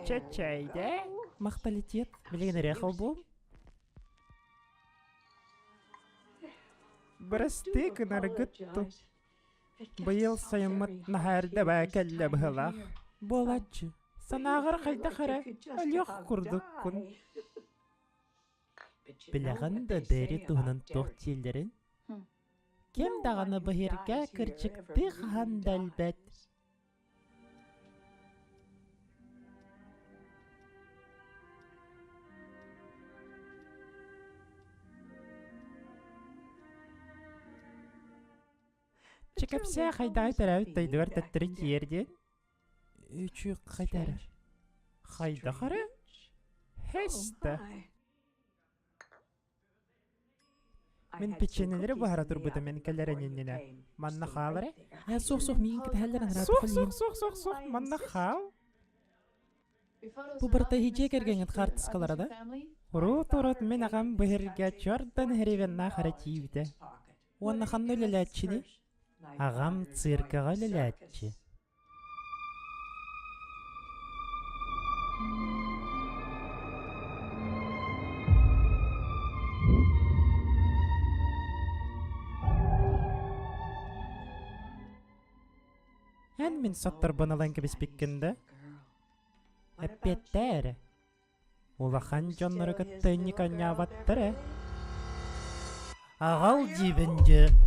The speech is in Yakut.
Чэ чэйдэ. Махталитет. Билигин эрэ холбуом. Бырастыы гынаргыт ту. Быйыл сайыммыт наһаа эрдэ баа кэллэ быһыылаах. Буолааччы. Санааҕар хайдах эрэ өлүөх курдуккун. Билэҕин да Дерри туһунан туох дииллэрин? Ким даҕаны быһырга кырдьыктыы хаһан да өлбөт. Чэ кэпсээ хайдаҕый төрөөбүт дойдугар төттөрү тиийэр диэн? Үчү хайда эрэ? Хайдах эрэ? Хэстэ. Мин печеньелэри буһара турбутум эн кэлэрин иннинэ. Манна хаал эрэ? Ээ, суох суох миигин кэтэһэллэр анараа Суох суох суох суох суох манна хаал. Бу барыта дьиэ кэргэҥҥит хаартыскалара да? Урут-урут мин аҕам быһырга чордан хривеннаах эрэ тиийбитэ. Уонна ханна үлэлээччиний? Аҕам циркаҕа үлэлээччи. Эн мин сотторбун ылан кэбиспиккин да? Эппиэттээ эрэ. Улахан дьоннору кытта инник анньаабаттар ээ. Аҕал диибин дьэ.